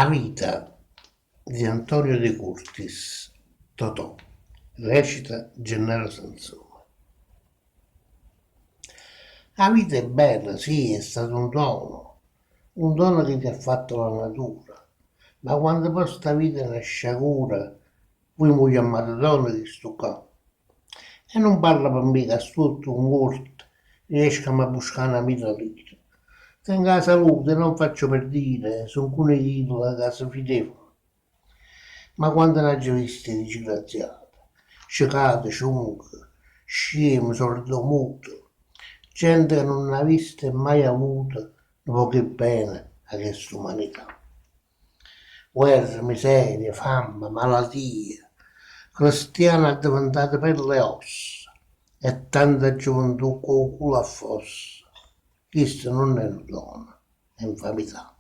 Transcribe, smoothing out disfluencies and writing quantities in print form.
A vita di Antonio De Curtis, Totò, recita Gennaro Sansone. 'A vita è bella, sì, è stato un dono, un dono che ti ha fatto la natura, ma quando poi 'sta vita è 'na sciagura, vuje m' 'o chiammate dono chistu ccà? E nun parlo pe' me ca stuorto o muorto riesco a m'abbuscà 'na mila lira. Tengo 'a salute e non faccio per dire, songo uno 'e chille ca se fida 'e fa. Ma quante n'aggio viste 'e disgraziate, cecate, ciunche, scieme, sordomute, gente ca nun ha visto e maje avuto nu poco 'e bene 'a chest'umanità. Guerra, miseria, famma, malatie, cristiane addiventate pelle e ossa e tanta giuventù cu 'o culo a fossa, chisto nun è nu dono, è 'nfamità.